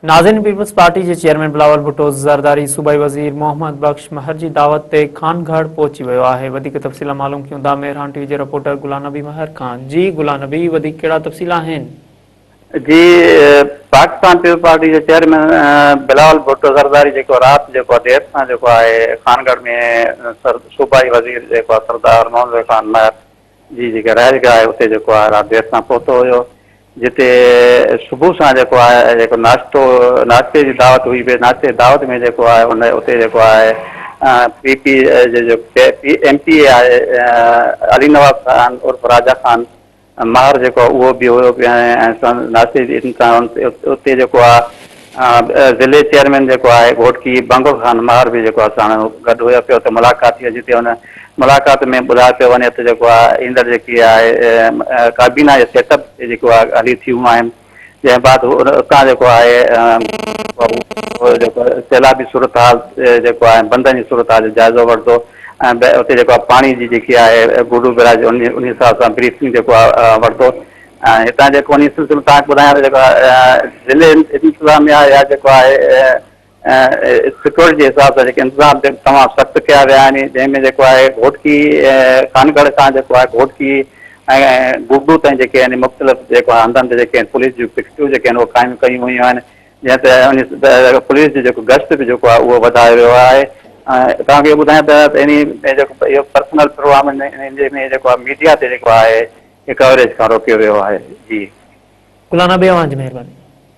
ناظرين peoples party جي chairman Bilawal Bhutto Zardari صوبائي وزير محمد بخش مهر جي دعوت تي خانگهڙ پهچي ويو آهي وڌيڪ تفصيل معلوم ڪيون ٿا مهراڻ ٽي وي جي رپورٽر غلام نبي مهر کان جي غلام نبي وڌيڪ ڪهڙا تفصيل آهن. جي پاڪستان پيپلز پارٽي جي چيئرمين بلاول ڀٽو زرداري جيڪو رات جيڪو دير سان جيڪو آهي خانگهڙ ۾ صوبائي وزير جيڪو آهي سردار محمد خان مهر جي جيڪا رهائش گاهه آهي اتي جيڪو آهي رات دير سان پهتو هيو جتي صبح سان جيڪو آهي جيڪو ناشتو ناشتي جي دعوت هئي پئي ناشتي جي دعوت ۾ جيڪو آهي ان اتي جيڪو آهي پي پي جي جو پي ايم پي اي آهي علي نواز خان عرف راجا خان ماهر جيڪو اهو به هيو ۽ ناشتي جي اتي جيڪو آهي ضلعي چيئرمين جيڪو آهي گهوٽڪي بنگو خان مهر به جيڪو آهي ساڻ گڏ هيو پيو ته ملاقات ٿي جتي ان ملاقات ۾ ٻڌايو پيو وڃي ته جيڪو آهي ايندڙ جيڪي آهي ڪابينا جي سيٽ اپ تي جيڪو آهي ڳالهيون ٿيون آهن جنهن بعد اتان جيڪو آهي جيڪو سيلابي صورتحال جيڪو آهي بندن جي صورتحال جو جائزو ورتو ۽ اتي جيڪو آهي پاڻي جي جيڪي آهي گڊو بئراج ان حساب سان بريفنگ جيڪو آهي ورتو ۽ هتان جيڪو انهي سلسلي ۾ توهان کي ٻڌايان ته جيڪو ضلعي انتظاميا يا جيڪو آهي سيڪيورٽي جي حساب سان جيڪي انتظام تمام سخت ڪيا ويا آهن جنهن ۾ جيڪو آهي گهوٽڪي خانڳڙهه کان جيڪو آهي گهوٽڪي ۽ گوگڙو تائين جيڪي آهن مختلف جيڪو آهي هنڌن تي جيڪي آهن پوليس جون پڪٽيون جيڪي آهن اهي قائم ڪيون ويون آهن جنهن تي انهي پوليس جو جيڪو گشت به جيڪو آهي اهو وڌايو ويو آهي ۽ توهان کي اهو ٻڌايان ته انهي جيڪو اهو پرسنل پروگرام انهي ۾ جيڪو آهي ميڊيا تي جيڪو آهي کي ڪوريج کان روڪيو ويو آهي جي. غلام نبي اوهان جي مهرباني.